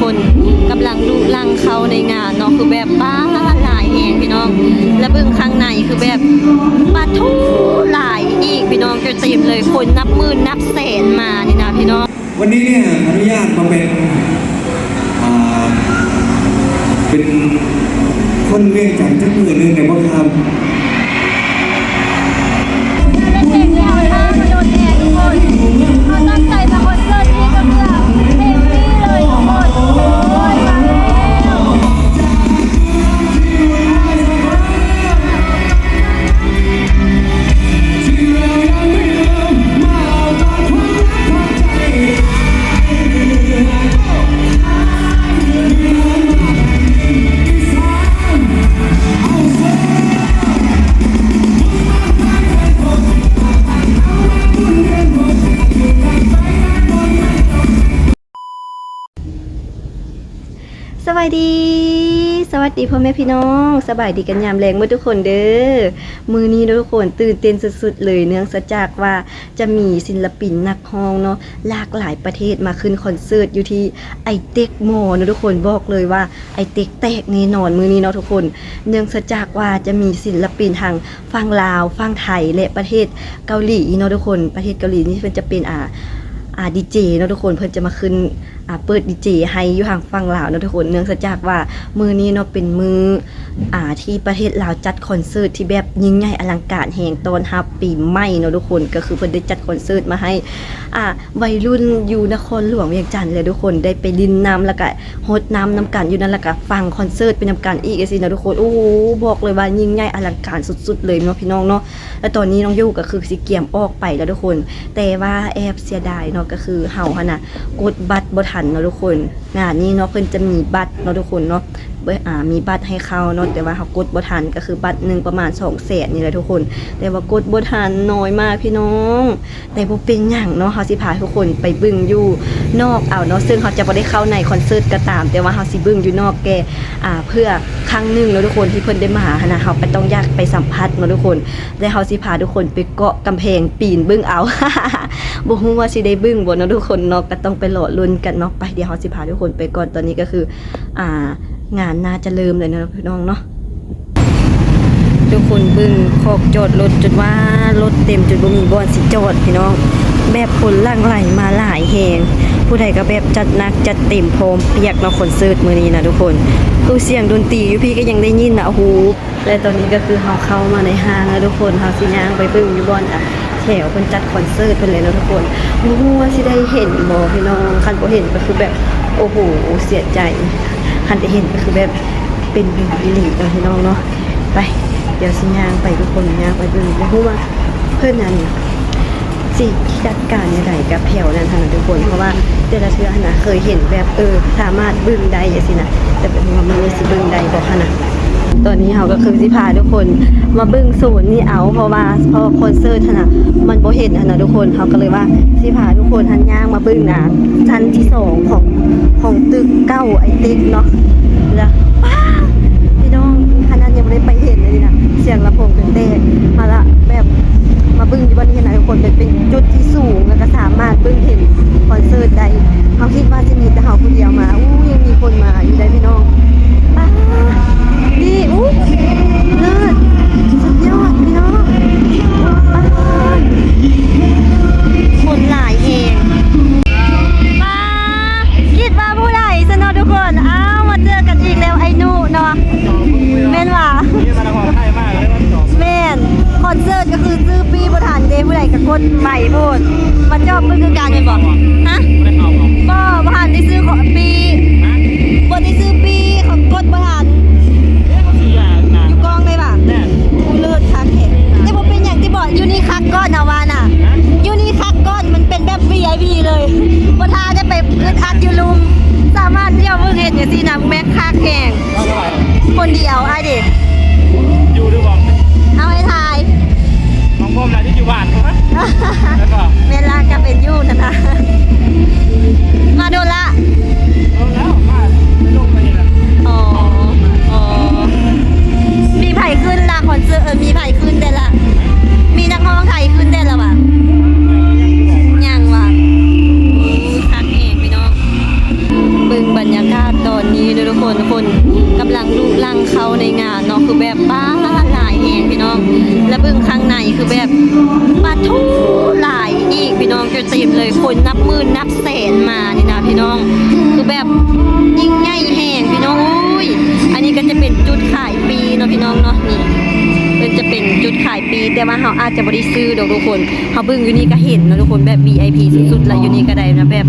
ຄົນກຳລັງລຸລັງເຂົ້າໃນງານເນາະ ຄືແບບ ປ້າ ຫຼາຍແຮງພີ່ນ້ອງ ແລະ ເບິ່ງຂ້າງໃນຄືແບບ ປາໂທ້ ຫຼາຍອີກພີ່ນ້ອງ ເຕັມເລີຍ ຄົນນັບໝື່ນນັບແສນມານີ້ນະພີ່ນ້ອງ. ວັນນີ້ເນຍ ອະນຸຍາດມາເປັນ ອ່າ ເປັນຄົນວຽງຈັນຈັກມື້ໜຶ່ງໄດ້ບໍ່ຄັບ? ເພງນີ້ເຮົາຖ້າມາດົນແທ້ທຸກຄົນ ເຮົາຕັ້ງໃຈມາຄອນເສີດນີ້ກໍເພື່ອເພງນີ້ເລີຍທຸກຄົນ. ໂອ້ຍ ມາແລ້ວ. ສະບາຍດີ ສະຫວັດດີພໍ່ແມ່ພີ່ນ້ອງ ສະບາຍດີກັນຍາມແລງໝົດທຸກຄົນເດີ້. ມື້ນີ້ເນາະທຸກຄົນ ຕື່ນເຕັ້ນສຸດໆເລີຍ ເນື່ອງສະຈາກວ່າຈະມີສິນລະປິນນັກຮ້ອງເນາະ ຫຼາກຫຼາຍປະເທດມາຂຶ້ນຄອນເສີດຢູ່ທີ່ໄອເຕັກມໍເນາະທຸກຄົນ. ບອກເລີຍວ່າໄອເຕັກແຕກແນ່ນອນມື້ນີ້ເນາະທຸກຄົນ ເນື່ອງສະຈາກວ່າຈະມີສິນລະປິນທັງຝັ່ງລາວ ຝັ່ງໄທ ແລະ ປະເທດເກົາຫຼີເນາະທຸກຄົນ. ປະເທດເກົາຫຼີນີ້ເພິ່ນຈະເປັນ ອ່າ ອ່າ ດີເຈເນາະທຸກຄົນ ເພິ່ນຈະມາຂຶ້ນ ອ່າ ເປີດດີເຈໃຫ້ຢູ່ທາງຝັ່ງລາວເນາະທຸກຄົນ. ເນື່ອງສະຈາກວ່າມື້ນີ້ເນາະເປັນມື້ ອ່າ ທີ່ປະເທດລາວຈັດຄອນເສີດທີ່ແບບຍິ່ງໃຫຍ່ອະລັງການແຮງ ຕ້ອນຮັບປີໃໝ່ເນາະທຸກຄົນ. ກໍຄືເພິ່ນໄດ້ຈັດຄອນເສີດມາໃຫ້ ອ່າ ໄວລຸ້ນຢູ່ນະຄອນຫຼວງວຽງຈັນແຫຼະທຸກຄົນ ໄດ້ໄປຫຼິ້ນນ້ຳ ແລ້ວກະຫົດນ້ຳນຳກັນຢູ່ນັ້ນ ແລ້ວກະຟັງຄອນເສີດໄປນຳກັນອີກຈັ່ງຊີ້ເນາະທຸກຄົນ. ໂອ້ ບອກເລີຍວ່າຍິ່ງໃຫຍ່ອະລັງການສຸດໆເລີຍເນາະພີ່ນ້ອງເນາະ. ແລະຕອນນີ້ນ້ອງຢູ່ກໍຄືຊິກຽມອອກໄປແລ້ວທຸກຄົນ ແຕ່ວ່າແອບເສຍດາຍເນາະ ກໍຄືເຮົາຫັ້ນນະກົດບັດບໍ່ທັນເນາະທຸກຄົນ. ງານນີ້ເນາະ ເພິ່ນຈະມີບັດເນາະທຸກຄົນເນາະ ເບີ ອ່າ ມີບັດໃຫ້ເຂົ້າເນາະ ແຕ່ວ່າເຮົາກົດບໍ່ທັນ ກໍຄືບັດໜຶ່ງປະມານສອງແສນນີ້ແຫຼະທຸກຄົນ ແຕ່ວ່າກົດບໍ່ທັນ ນ້ອຍມາກພີ່ນ້ອງ. ແຕ່ບໍ່ເປັນຫຍັງເນາະ ເຮົາຊິພາທຸກຄົນໄປເບິ່ງຢູ່ນອກເອົາເນາະ ເຊິ່ງເຮົາຈະບໍ່ໄດ້ເຂົ້າໃນຄອນເສີດກໍຕາມ ແຕ່ວ່າເຮົາຊິເບິ່ງຢູ່ນອກແກ່ ອ່າ ເພື່ອຄັ້ງໜຶ່ງເນາະທຸກຄົນ ທີ່ເພິ່ນໄດ້ມາຫັ້ນນະ ເຮົາກໍຕ້ອງຢາກໄປສຳຜັດເນາະທຸກຄົນ. ແລະເຮົາຊິພາທຸກຄົນໄປເກາະກຳແພງ ປີນເບິ່ງເອົາ ບໍ່ຮູ້ວ່າຊິໄດ້ເບິ່ງບໍ່ເນາະທຸກຄົນເນາະ ກໍຕ້ອງໄປລໍລຸ້ນກັນເນາະ. ໄປ ດຽວເຮົາຊິພາທຸກຄົນໄປກ່ອນ ຕອນນີ້ກໍຄື ອ່າ ງານໜ້າຈະເລີ່ມແລ້ວເນາະພີ່ນ້ອງເນາະ. ທຸກຄົນເບິ່ງຂອບຈອດລົດຈົນວ່າລົດເຕັມຈົນບໍ່ມີບ່ອນຊິຈອດພີ່ນ້ອງ ແບບຄົນຫຼັ່ງໄຫຼມາຫຼາຍແຮງ ຜູ້ໃດກໍແບບຈັດໜັກຈັດເຕັມ ພ້ອມປຽກເນາະ ຄອນເສີດມື້ນີ້ນະທຸກຄົນ. ຄືສຽງດົນຕີຢູ່ພີ້ກໍຍັງໄດ້ຍິນນະ ໂອ້ໂຫ. ແລະຕອນນີ້ກໍຄືເຮົາເຂົ້າມາໃນຫ້າງແລ້ວທຸກຄົນ ເຮົາຊິຍ່າງໄປເບິ່ງຢູ່ບ່ອນ ອ່າ ແຖວເພິ່ນຈັດຄອນເສີດເພິ່ນເລີຍເນາະທຸກຄົນ. ບໍ່ຮູ້ວ່າຊິໄດ້ເຫັນບໍ່ພີ່ນ້ອງ ຄັນບໍ່ເຫັນກໍຄືແບບ ໂອ້ໂຫ ເສຍໃຈ ຄັນໄດ້ເຫັນກໍຄືແບບ ເປັນບຸນອີ່ຫຼີເນາະພີ່ນ້ອງເນາະ. ໄປ ດຽວຊິຍ່າງໄປທຸກຄົນ ຍ່າງໄປເບິ່ງ ບໍ່ຮູ້ວ່າເພິ່ນ ອັນ ຊິຈັດການແນວໃດກັບແຖວນັ້ນຫັ້ນນະທຸກຄົນ ເພາະວ່າແຕ່ລະເທື່ອຫັ້ນນະ ເຄີຍເຫັນແບບ ເອີ ສາມາດເບິ່ງໄດ້ຈັ່ງຊີ້ນະ ແຕ່ບໍ່ຮູ້ວ່າມື້ນີ້ຊິເບິ່ງໄດ້ບໍ່ຫັ້ນນະ. ຕອນນີ້ເຮົາກໍຄືຊິພາທຸກຄົນມາເບິ່ງໂຊນນີ້ເອົາ ເພາະວ່າ ເພາະຄອນເສີດຫັ້ນນະ ມັນບໍ່ເຫັນຫັ້ນນະທຸກຄົນ ເຮົາກໍເລີຍວ່າຊິພາທຸກຄົນຫັ້ນຍ່າງມາເບິ່ງ ອ່າ ຊັ້ນທີສອງຂອງ ຂອງຕຶກເກົ່າໄອເຕັກເນາະ. ລະ ປ້າ ພີ່ນ້ອງ ຂະໜາດຍັງບໍ່ໄດ້ໄປເຫັນເລີຍນະ ສຽງລຳໂພງຈົນແຕກ. ເອົາລະ ແບບມາເບິ່ງຢູ່ບ່ອນນີ້ຫັ້ນນະທຸກຄົນ ເປັນ ເປັນຈຸດທີ່ສູງ ແລ້ວກໍສາມາດເບິ່ງເຫັນຄອນເສີດໄດ້. ເຮົາຄິດວ່າຊິມີແຕ່ເຮົາຜູ້ດຽວມາ ອູ້ ຍັງມີຄົນມາຢູ່ໄດ໋ພີ່ນ້ອງ. ປ້າ ນີ້ ອູ້ ເລີດ ສຸດຍອດພີ່ນ້ອງ. ປ້າ ຄົນຫຼາຍແຮງ ປ້າ ຄິດວ່າຜູ້ໃດຊັ້ນເນາະທຸກຄົນ. ອ້າວ ມາເຈີກັນອີກແລ້ວ ໄອ້ນຸເນາະ ແມ່ນຫວາ? ແມ່ນ ຄອນເສີດກໍຄືຊື້ປີ້ບໍ່ທັນເດ້ ຜູ້ໃດກໍກົດໄປໂພດ ມາຈອບເບິ່ງຄືກັນແມ່ນບໍ່? ຮະ? ບໍ່ ບໍ່ທັນໄດ້ຊື້ປີ້ ບໍ່ໄດ້ຊື້ປີ້ ເຂົາກົດບໍ່ທັນ. ຢູ່ກ້ອງໄດ້ຫວາ? ອູ້ ເລີດຄັກແທ້ ແຕ່ບໍ່ເປັນຫຍັງຕິບໍ? ຢູ່ນີ້ຄັກກ່ອນນະວ່ານະ ຢູ່ນີ້ຄັກກ່ອນ ມັນເປັນແບບ ວີໄອພີ ເລີຍ ບໍ່ຖ້າໄດ້ໄປອຶດອັດຢູ່ລຸ່ມ ສາມາດດຽວເບິ່ງເຫັນຈັ່ງຊີ້ນະ ແມັກຄັກແຮງ. ຄົນດຽວອ້າຍເດ ຢູ່ຫຼືບໍ່? ເອົາໃຫ້ທາຍ ນ້ອງບົມນະທີ່ຢູ່ບ້ານພຸ້ນນະ ແລ້ວກໍ ແມ່ນລະ ກໍເປັນຢູ່ຫັ້ນນະ. ມາດົນລະ? ດົນແລ້ວ ມາລົງໄປນີ້ລະ. ອໍ ອໍ ມີໃຜຂຶ້ນລະຄອນເສີດ? ເອີ ມີໃຜຂຶ້ນແດ່ລະ? ມີນັກຮ້ອງໄທຂຶ້ນແດ່ລະຫວາ? ຍັງຫວາ? ໂອ້ຍ ຄັກແຮງພີ່ນ້ອງ ເບິ່ງບັນຍ ນີ້ເດີທຸກຄົນ ຄົນກຳລັງລຸລັງເຂົ້າໃນງານເນາະ ຄືແບບ ປ້າ ຫຼາຍແຮງພີ່ນ້ອງ ແລະເບິ່ງຂ້າງໃນຄືແບບ ປາໂທ້ ຫຼາຍອີກພີ່ນ້ອງ ຈະເຕັມເລີຍ ຄົນນັບໝື່ນນັບແສນມານີ້ນະພີ່ນ້ອງ ຄືແບບຍິ່ງໃຫຍ່ແຮງພີ່ນ້ອງເອີຍ. ອັນນີ້ກໍຈະເປັນຈຸດຂາຍຟຣີເນາະພີ່ນ້ອງເນາະ ນີ້ເພິ່ນຈະເປັນຈຸດຂາຍຟຣີ ແຕ່ວ່າເຮົາອາດຈະບໍ່ໄດ້ຊື້ດອກທຸກຄົນ. ເຮົາເບິ່ງຢູ່ນີ້ກໍເຫັນເນາະທຸກຄົນ ແບບ ວີໄອພີ ສຸດໆ ລະຢູ່ນີ້ກໍໄດ້ນະ ແບບ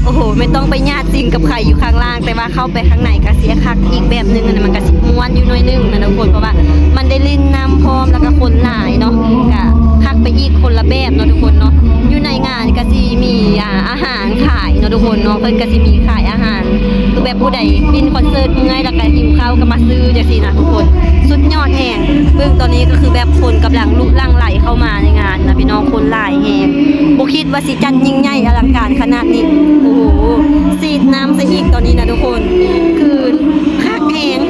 ໂອ້ໂຫ ແມ່ນຕ້ອງໄປຍາດຈິງກັບໃຜຢູ່ຂ້າງລ່າງ ແຕ່ວ່າເຂົ້າໄປຂ້າງໃນກໍຊິຄັກອີກແບບໜຶ່ງ ມັນກໍຊິມ່ວນຢູ່ໜ້ອຍໜຶ່ງນະທຸກຄົນ ເພາະວ່າມັນໄດ້ຫຼິ້ນນ້ຳພ້ອມ ລະກະຄົນຫຼາຍເນາະ ກະຄັກໄປອີກຄົນລະແບບເນາະທຸກຄົນເນາະ. ຢູ່ໃນງານກໍຊິມີ ອາ ອາຫານຂາຍເນາະທຸກຄົນເນາະ ເພິ່ນກໍຊິມີຂາຍອາຫານ ຄືແບບຜູ້ໃດຫຼິ້ນຄອນເສີດເມື່ອຍ ລະກະຫິວເຂົ້າກໍມາຊື້ຈັ່ງຊີ້ນະທຸກຄົນ ສຸດຍອດແຮງ. ເບິ່ງຕອນນີ້ກໍຄືແບບຄົນກຳລັງລຸຫຼັ່ງໄຫຼເຂົ້າມາໃນງານນະພີ່ນ້ອງ ຄົນຫຼາຍແຮງ ບໍ່ຄິດວ່າຊິຈັດຍິ່ງໃຫຍ່ອະລັງການຂະໜາດນີ້. ໂອ້ໂຫ ສີດນ້ຳຊະອີກຕອນນີ້ນະທຸກຄົນ ຄືຄັກແຮງ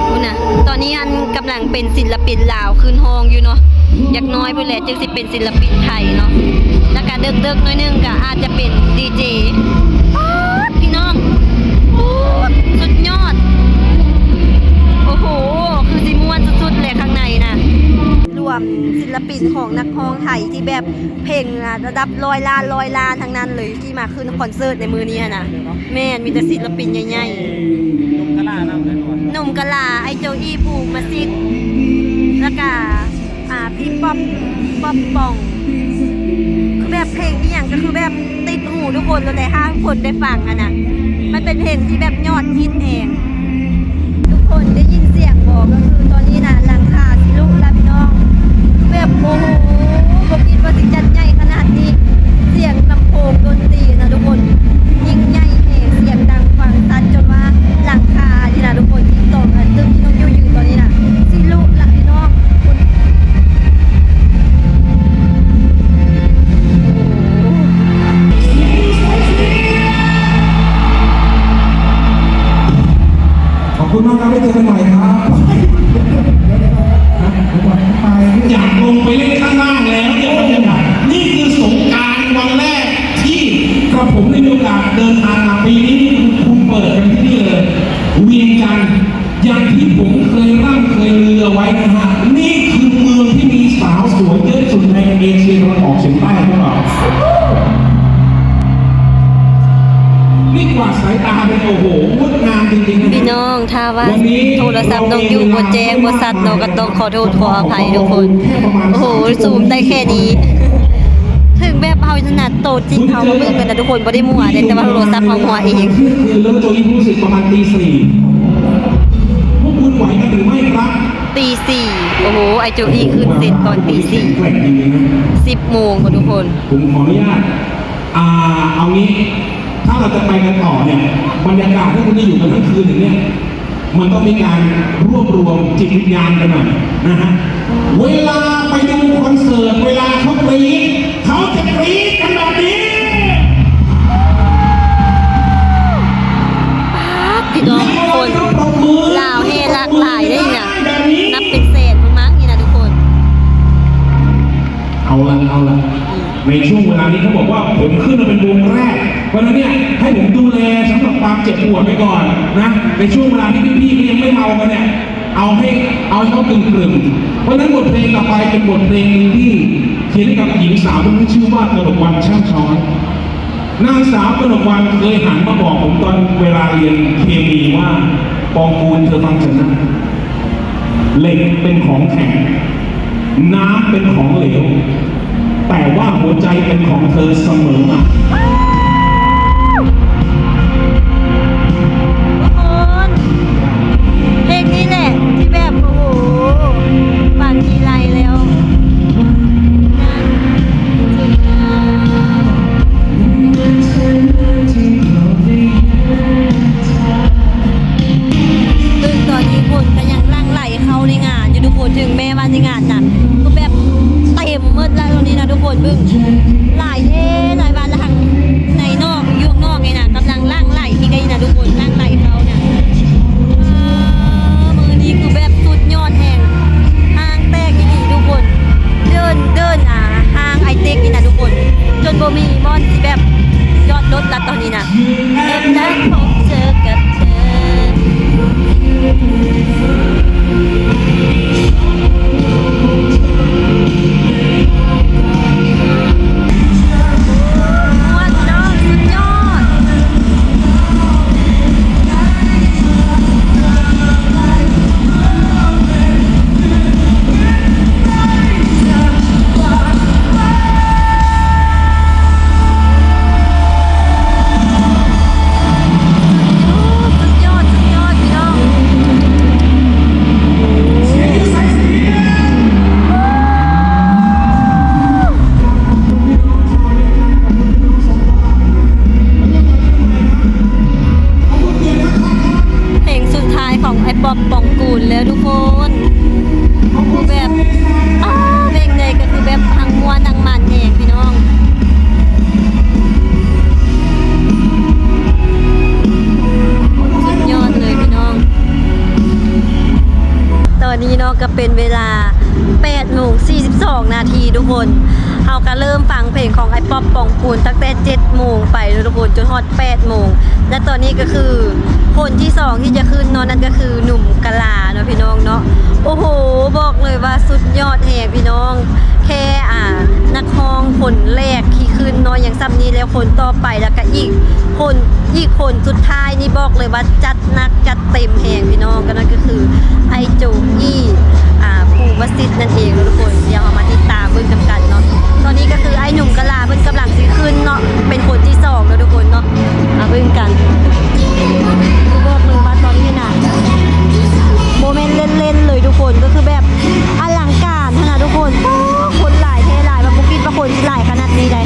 ພຸ້ນນະ. ຕອນນີ້ອັນກຳລັງເປັນສິນລະປິນລາວຂຶ້ນຮ້ອງຢູ່ເນາະ ຢ່າງໜ້ອຍພຸ້ນແຫຼະຈຶ່ງຊິເປັນສິນລະປິນໄທເນາະ ລະກະເດິກໆ ໜ້ອຍໜຶ່ງກະອາດຈະເປັນດີເຈ. ປາດ ພີ່ນ້ອງ ໂອ້ ສຸດຍອດ ໂອ້ໂຫ ຄືຊິມ່ວນສຸດໆ ແຫຼະຂ້າງໃນນະ ລວມສິນລະປິນຂອງນັກຮ້ອງໄທທີ່ແບບເພງລະດັບຮ້ອຍລ້ານ ຮ້ອຍລ້ານທັງນັ້ນເລີຍ ທີ່ມາຂຶ້ນຄອນເສີດໃນມື້ນີ້ຫັ້ນນະ. ແມ່ນ ມີແຕ່ສິນລະປິນໃຫຍ່ໆ ໜຸ່ມກະລານຳ ໜຸ່ມກະລາ ໄອ້ໂຈອີ່ ພູມມະສິດ ລະກະ ອາ ພີ່ປັອບ ປັອບປອງ ຄືແບບເພງອີ່ຫຍັງກໍຄືແບບຕິດຫູທຸກຄົນໂລດແຫຼະ ຖ້າຄົນໄດ້ຟັງຫັ້ນນະ ມັນເປັນເພງທີ່ແບບຍອດຮິດແຮງ. ທຸກຄົນໄດ້ຍິນສຽງບໍ່? ກໍຄືຕອນນີ້ນະ ຫຼັງຄາຊິຫຼຸລະພີ່ນ້ອງ ຄືແບບ ໂອ້ໂຫ ບໍ່ຄິດວ່າຊິຈັດໃຫຍ່ຂະໜາດນີ້ ສຽງລຳໂພງດົນຕີນະທຸກຄົນ ຍິ່ງໃຫຍ່ແຮງ ສຽງດັງຟັງຊັດ ຈົນວ່າຫຼັງຄານີ້ນະທຸກຄົນ ທີ່ຕອງ ອາ ຕຶກທີ່ນ້ອງຢູ່ຢືນຕອນນີ້ນະ ຊິຫຼຸລະພີ່ນ້ອງ. ขอบคุณมากครับ ไว้เจอกันใหม่ครับ อยากลงไปเล่นข้างล่างแล้วเนี่ย บรรยากาศ นี่คือสงกรานต์วันแรกที่กระผมได้มีโอกาสเดินทางมา ปีนี้นี่คุณเปิดกันที่นี่เลย เวียงจันทน์ อย่างที่ผมเคยร่ำเคยลือเอาไว้นะฮะ นี่คือเมืองที่มีสาวสวยเยอะที่สุดในเอเชียตะวันออกเฉียงใต้พวกเรา นี่กวาดสายตาไป โอ้โห งดงามจริงๆนะ พี่น้อง ถ้าว่าโทรศัพท์น้องอยู่บ่แจ้งบ่ชัดเนาะ ก็ต้องขอโทษขออภัยทุกคน โอ้โห ซูมได้แค่นี้ ถึงแบบเฮาถนัดโตจริงเฮาบ่เบิ่งกันนะทุกคน บ่ได้มั่วเด้ แต่ว่าโทรศัพท์เฮามั่วเอง คือเริ่มโจอี้รู้สึกประมาณตีสี่ พวกคุณไหวกันหรือไม่ครับ ตีสี่ โอ้โห ไอ้โจอี้ขึ้นเซตตอนตีสี่ แข็งแกร่งจริงๆนะ สิบโมงค่ะทุกคน ผมขออนุญาต อ่า เอางี้ ถ้าเราจะไปกันต่อเนี่ย บรรยากาศที่คุณได้อยู่กันทั้งคืนอย่างเนี้ย มันต้องมีการรวบรวมจิตวิญญาณกันหน่อยนะฮะ เวลาไปดูคอนเสิร์ต เวลาเขากรี๊ด เขาจะกรี๊ดกันแบบนี้ ป๊าด พี่น้อง คนลาวแห่หลากหลายเด้นี่นะ นับเป็นแสนพุ้นมั้งนี่นะทุกคน เอาละ เอาละ ในช่วงเวลานี้เขาบอกว่าผมขึ้นมาเป็นวงแรก เพราะฉะนั้นเนี่ย ให้ผมดูแลสำหรับความเจ็บปวดไปก่อนนะ ในช่วงเวลาที่พี่ๆเขายังไม่เมากันเนี่ย เอาให้ เอาให้เขากึ่มๆ เพราะฉะนั้นบทเพลงต่อไปเป็นบทเพลงหนึ่งที่เขียนให้กับหญิงสาวคนหนึ่งชื่อว่ากนกวรรณ ช่างช้อย นางสาวกนกวรรณเคยหันมาบอกผมตอนเวลาเรียนเคมีว่า ปองกูล เธอฟังฉันนะ เหล็กเป็นของแข็ง น้ำเป็นของเหลว แต่ว่าหัวใจเป็นของเธอเสมอมา ทุกคน เพลงนี้แหละที่แบบ โอ้โห ฟังทีไรแล้ว ซึ่งตอนนี้คนก็ยังหลั่งไหลเข้าในงานอยู่ทุกคน ถึงแม้ว่าในงานน่ะ คือแบบเต็มหมดแล้วตอนนี้นะทุกคน เบิ่ง หลายแท้หลายบ้าน แล้วทางในนอก อยู่ข้างนอกนี่นะ กำลังหลั่งไหลอีกนี่นะทุกคน หลั่งไหลเข้านะ เออ มื้อนี้คือแบบสุดยอดแฮง ห้างแตกอีหลีทุกคน เดิน เดิน อ่า ห้างไอเต็กนี่นะทุกคน จนบ่มีบ่อนสิแบบจอดรถละตอนนี้นะ เห็นแล้วพบเจอกับ ມ່ວນເນາະ ສຸດຍອດ. ສຸດຍອດ ສຸດຍອດ ສຸດຍອດ ພີ່ນ້ອງ. ເພງສຸດທ້າຍຂອງອ້າຍປັອບ ປອງກູນ ແລ້ວທຸກຄົນ. ແບບ ອ້າ ເພງໃດກໍຄືແບບທັງມ່ວນທັງມັນແຮງພີ່ນ້ອງ ສຸດຍອດເລີຍພີ່ນ້ອງ. ຕອນນີ້ເນາະ ກໍເປັນເວລາແປດໂມງສີ່ສິບສອງນາທີທຸກຄົນ. ເຮົາກໍເລີ່ມຟັງເພງຂອງອ້າຍປັອບ ປອງກູນ ຕັ້ງແຕ່ເຈັດໂມງໄປເນາະທຸກຄົນ ຈົນຮອດແປດໂມງ ແລະ ຕອນນີ້ກໍຄືຄົນທີສອງທີ່ຈະຂຶ້ນເນາະ ນັ້ນກໍຄືໜຸ່ມກະລາເນາະພີ່ນ້ອງເນາະ. ໂອ້ໂຫ ບອກເລີຍວ່າສຸດຍອດແຮງພີ່ນ້ອງ. ແຄ່ ອ່າ ນັກຮ້ອງຄົນແລກທີ່ຂຶ້ນເນາະ ຍັງສ່ຳນີ້ແລ້ວ ຄົນຕໍ່ໄປ ແລ້ວກໍອີກຄົນ ອີກຄົນສຸດທ້າຍນີ້ ບອກເລີຍວ່າຈັດໜັກຈັດເຕັມແຮງພີ່ນ້ອງ. ກໍນັ້ນກໍຄືອ້າຍໂຈອີ່ ອ່າ ພູວະສິດນັ້ນເອງເນາະທຸກຄົນ. ດຽວເຮົາມາຕິດຕາມເບິ່ງນຳກັນເນາະ. ຕອນນີ້ກໍຄືອ້າຍໜຸ່ມກະລາເພິ່ນກຳລັງຊິຂຶ້ນເນາະ ເປັນຄົນທີສອງເນາະທຸກຄົນເນາະ. ມາເບິ່ງກັນ ຄືບອກເລີຍວ່າຕອນນີ້ນະ ບໍ່ແມ່ນເລ່ນໆເລີຍທຸກຄົນ ກໍຄືແບບອະລັງການຫັ້ນນະທຸກຄົນ. ໂອ້ ຄົນຫຼາຍແທ້ຫຼາຍ ວ່າບໍ່ຄິດວ່າຄົນຊິຫຼາຍຂະໜາດນີ້ໃດ໋.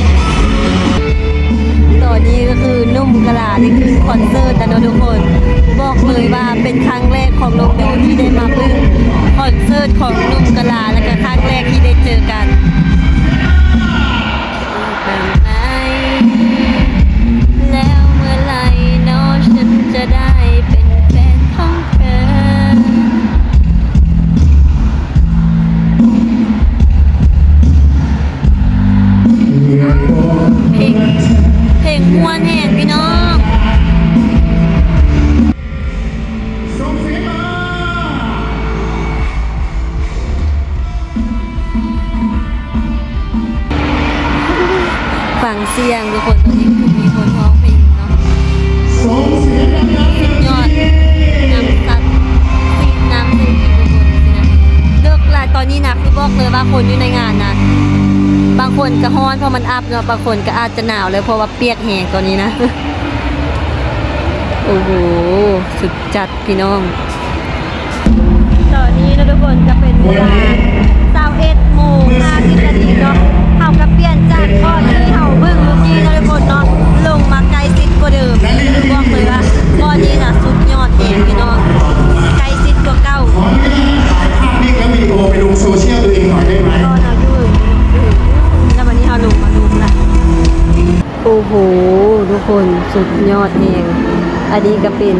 ຕອນນີ້ກໍຄືໜຸ່ມກະລາໄດ້ຂຶ້ນຄອນເສີດແລ້ວເນາະທຸກຄົນ. ບອກເລີຍວ່າເປັນຄັ້ງແລກຂອງນ້ອງຢູທີ່ໄດ້ມາເບິ່ງຄອນເສີດຂອງໜຸ່ມກະລາ ແລະກະຄັ້ງແລກທີ່ໄດ້ເຈີກັນ. ເພງ ເພງມ່ວນແຮງພີ່ນ້ອງ. ຟັງສຽງທຸກຄົນ ຕອນນີ້ຄືມີຄົນຮ້ອງເພງເນາະ. ສຸດຍອດ ນ້ຳສັດ ສີດນ້ຳໃສ່ອີກທຸກຄົນ ຊິນະ ເລິກຫຼາຍ. ຕອນນີ້ນະ ຄືບອກເລີຍວ່າຄົນຢູ່ໃນງານນະ ບາງຄົນກະຮ້ອນເພາະມັນອັບເນາະ ບາງຄົນກະອາດຈະໜາວແລ້ວ ເພາະວ່າປຽກແຮງຕອນນີ້ນະ. ໂອ້ໂຫ ສຸດຈັດພີ່ນ້ອງ. ຕອນນີ້ເນາະທຸກຄົນ ກໍເປັນເວລາຊາວເອັດໂມງຫ້າສິບນາທີເນາະ. ເຮົາກໍປ່ຽນຈາກບ່ອນທີ່ເຮົາເບິ່ງມື້ກີ້ເນາະທຸກຄົນເນາະ ລົງມາໃກ້ຊິດກວ່າເດີມ. ບອກເລີຍວ່າບ່ອນນີ້ນະສຸດຍອດແຮງພີ່ນ້ອງ ໃກ້ຊິດກວ່າເກົ່າ. ຂໍອະນຸຍາດຖ່າຍພາບນີ້ແລ້ວວິດີໂອໄປລົງໂຊຊຽວຕົວເອງໜ່ອຍໄດ້ໄໝ? ແລ້ວບັດນີ້ເຮົາລົງມາລົງລະ. ໂອ້ໂຫ ທຸກຄົນ ສຸດຍອດແຮງ. ອັນນີ້ກໍເປັນ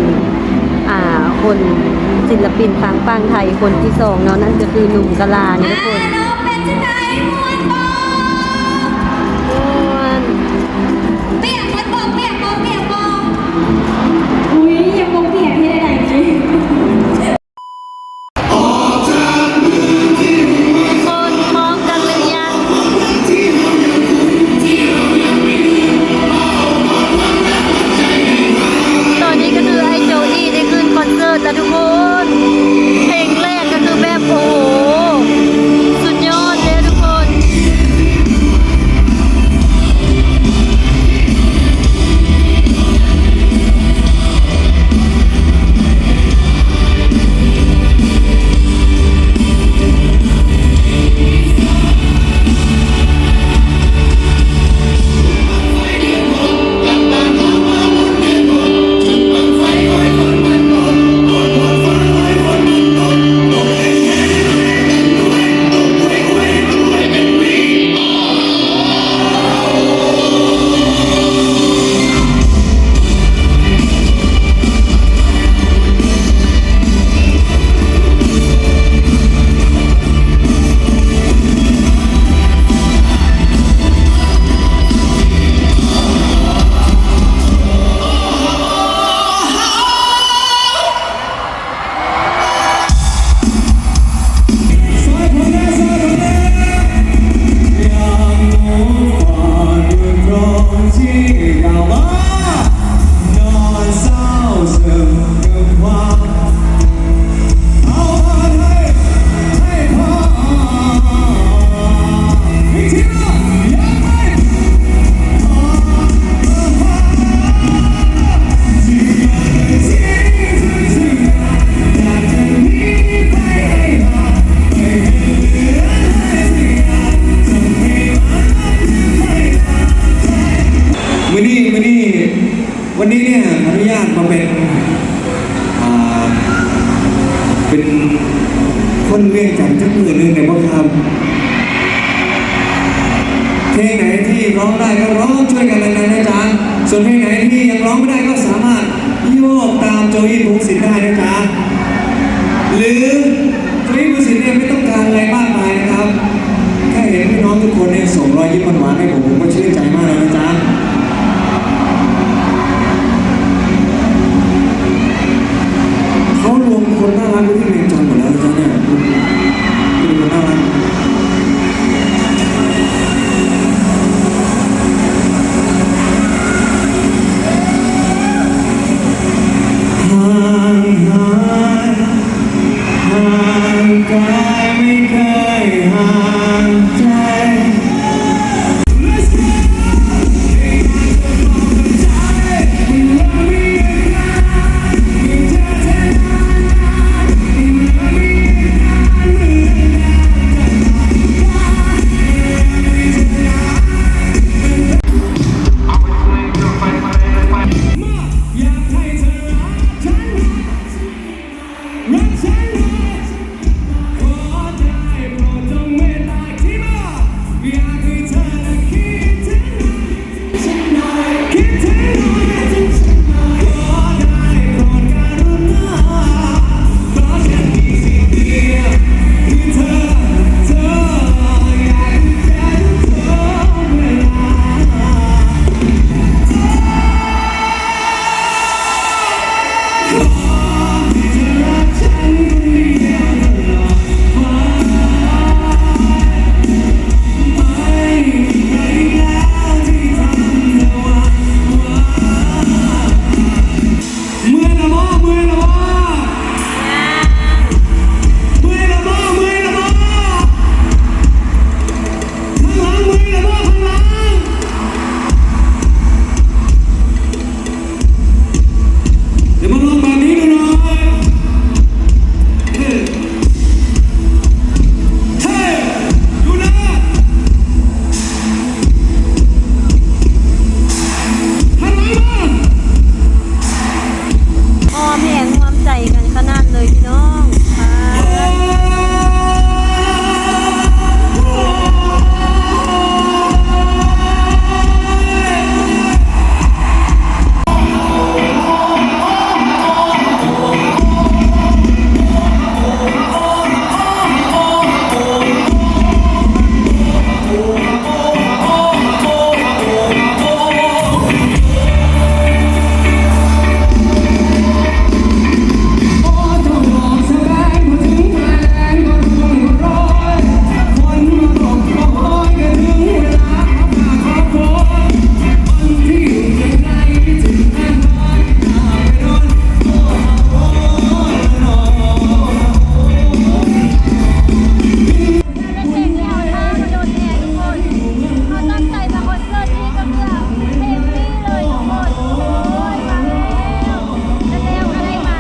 ອ່າ ຄົນ ສິນລະປິນທາງຝັ່ງໄທຄົນທີສອງເນາະ ນັ້ນກໍຄືໜຸ່ມກະລານີ້ທຸກຄົນ. ອ່າ ນ້ອງເປັນຈັ່ງໃດ ມ່ວນບໍ່? ມ່ວນ. ປຽກໝົດບໍ່? ປຽກບໍ່? ປຽກບໍ່? ອຸ້ຍ ຍັງບໍ່ປຽກເຮັດໃດ? ທຸກຄົນພ້ອມກັນຫຼືຍັງ? ຕອນນີ້ກໍຄືໄອ້ໂຈອີ່ໄດ້ຂຶ້ນຄອນເສີດແລ້ວທຸກຄົນ. ເພງແລກກໍຄືແບບ ໂອ້ໂຫ ສຸດຍອດເດ້ທຸກຄົນ. ວັນນີ້ເນຍ ຂໍອະນຸຍາດມາເປັນ ອ່າ ເປັນຄົນວຽງຈັນຈັກມື້ໜຶ່ງໄດ້ບໍ່ຄັບ? ເພງໃດທີ່ຮ້ອງໄດ້ກໍຮ້ອງ ຊ່ວຍກັນແລ້ວກັນນະຈ໊ະ. ສ່ວນເພງໃດທີ່ຍັງຮ້ອງບໍ່ໄດ້ກໍສາມາດໂຍກຕາມໂຈອີ່ ພົງສິດ ໄດ້ນະຈ໊ະ ຫຼື ໂຈອີ່ ພົງສິດ ເນຍ ໄມ່ຕ້ອງການອະໄລມາກມາຍນະຄັບ ແຄ່ເຫັນພີ່ນ້ອງທຸກຄົນເນຍ ສົ່ງຮອຍຍິ້ມຫວານໆໃຫ້ຜົມ ຜົມກໍຊື່ນໃຈມາກແລ້ວນະຈ໊ະ. ເຂົາລວມຄົນໜ້າຮັກໄວ້ທີ່ວຽງຈັນໝົດແລ້ວນະຈ໊ະເນຍ ເປັນຄົນໜ້າຮັກ. ເມື່ອຍລະບໍ່? ເມື່ອຍລະບໍ່? ເມື່ອຍລະບໍ່? ເມື່ອຍລະບໍ່? ຂ້າງຫຼັງເມື່ອຍລະບໍ່? ຂ້າງຫຼັງ ດຽວມາລອງແບບນີ້ດູໜ່ອຍ ເຮີ ເຮີ ຢູ່ນະ ຫັນຫຼັງມາ ພ້ອມແຮງຮ່ວມໃຈກັນຂະໜາດເລີຍພີ່ນ້ອງ. ເປັນເພງທີ່ເຮົາຖ້າມາດົນແທ້ທຸກຄົນ. ເຮົາຕັ້ງໃຈມາຄອນເສີດນີ້ກໍເພື່ອເພງນີ້ເລີຍທຸກຄົນ. ໂອ້ຍ ມາແລ້ວ ມາແລ້ວ ມາໄດ້ມາ.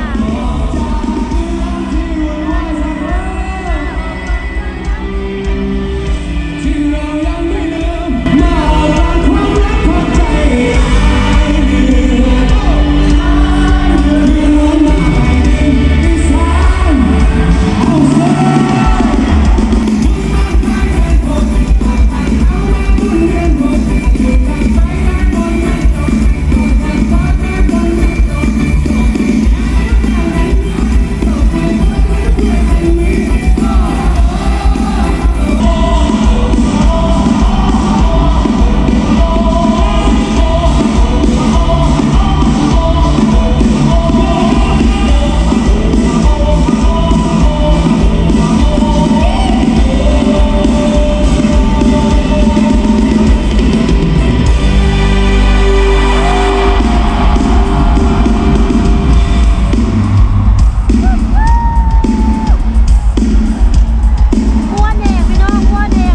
ມ່ວນແຮງພີ່ນ້ອງ ມ່ວນແຮງ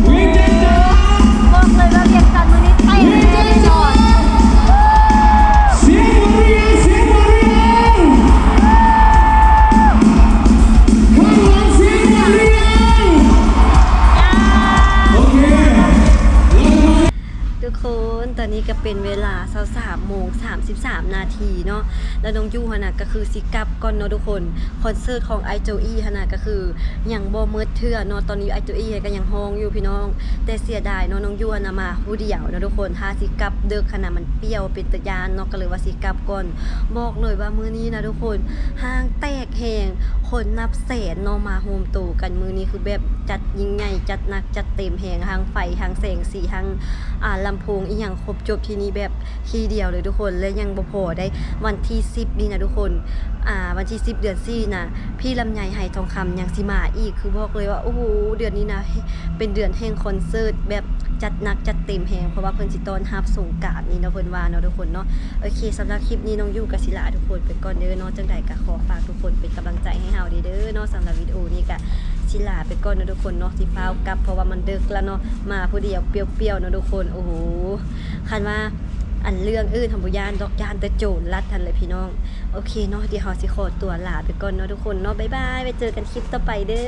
ບອກເລີຍວ່າວຽງຈັນມື້ນີ້ແຕກແນ່ນອນ. ສຽງໝົດຫຼືຍັງ? ສຽງໝົດຫຼືຍັງ? ຂ້າງຫຼັງສຽງໝົດຫຼືຍັງ? ໂອເຄ ທຸກຄົນ ຕອນນີ້ກໍເປັນເວລາຊາວສາມໂມງສາມ ສິບສາມນາທີເນາະ ແລ້ວນ້ອງຢູຫັ້ນນະກໍຄືຊິກັບກ່ອນເນາະທຸກຄົນ. ຄອນເສີດຂອງອ້າຍໂຈອີຫັ້ນນະກໍຄືຍັງບໍ່ໝົດເທື່ອເນາະ ຕອນນີ້ອ້າຍໂຈອີກໍຍັງຮ້ອງຢູ່ພີ່ນ້ອງ ແຕ່ເສຍດາຍເນາະ ນ້ອງຢູຫັ້ນນະມາຜູ້ດຽວເນາະທຸກຄົນ. ຖ້າຊິກັບເດິກຫັ້ນນະມັນປ່ຽວເປັນຕາຢ້ານເນາະ ກໍເລີຍວ່າຊິກັບກ່ອນ. ບອກເລີຍວ່າມື້ນີ້ນະທຸກຄົນ ຫ້າງແຕກແຮງ ຄົນນັບແສນເນາະ ມາໂຮມໂຕກັນມື້ນີ້ ຄືແບບຈັດຍິ່ງໃຫຍ່ ຈັດໜັກ ຈັດເຕັມແຮງ ທັງໄຟ ທັງແສງສີ ທັງ ອ່າ ລຳໂພງອີ່ຫຍັງຄົບຈົບທີ່ນີ້ແບບ ທີ່ດຽວເລີຍທຸກຄົນ ແລະຍັງບໍ່ພໍໄດ້ ວັນທີສິບນີ້ນະທຸກຄົນ ອ່າ ວັນທີສິບເດືອນສີ່ນະ ພີ່ລຳໄຍ ໄຫທອງຄຳ ຍັງຊິມາອີກ ຄືບອກເລີຍວ່າ ໂອ້ໂຫ ເດືອນນີ້ນະ ເປັນເດືອນແຫ່ງຄອນເສີດແບບຈັດໜັກຈັດເຕັມແຮງ ເພາະວ່າເພິ່ນຊິຕ້ອນຮັບສົງການນີ້ເນາະ ເພິ່ນວ່າເນາະທຸກຄົນເນາະ. ໂອເຄ ສຳລັບຄລິບນີ້ນ້ອງຢູກໍຊິລາທຸກຄົນໄປກ່ອນເດີເນາະ ຈັ່ງໃດກໍຂໍຝາກທຸກຄົນເປັນກຳລັງໃຈໃຫ້ເຮົາເດີເນາະ. ສຳລັບວິດີໂອນີ້ກໍຊິລາໄປກ່ອນເນາະທຸກຄົນເນາະ ຊິຟ້າວກັບ ເພາະວ່າມັນເດິກແລ້ວເນາະ ມາຜູ້ດຽວປ່ຽວໆເນາະທຸກຄົນ. ໂອ້ໂຫ ຄັນວ່າ ອັນເລື່ອງອື່ນຫັ້ນບໍ່ຢ້ານດອກ ຢ້ານແຕ່ໂຈນລັດຫັ້ນແຫຼະພີ່ນ້ອງ. ໂອເຄເນາະ ດຽວເຮົາຊິຂໍຕົວລາໄປກ່ອນເນາະທຸກຄົນເນາະ ບາຍບາຍ ໄວ້ເຈີກັນຄລິບຕໍ່ໄປເດີ.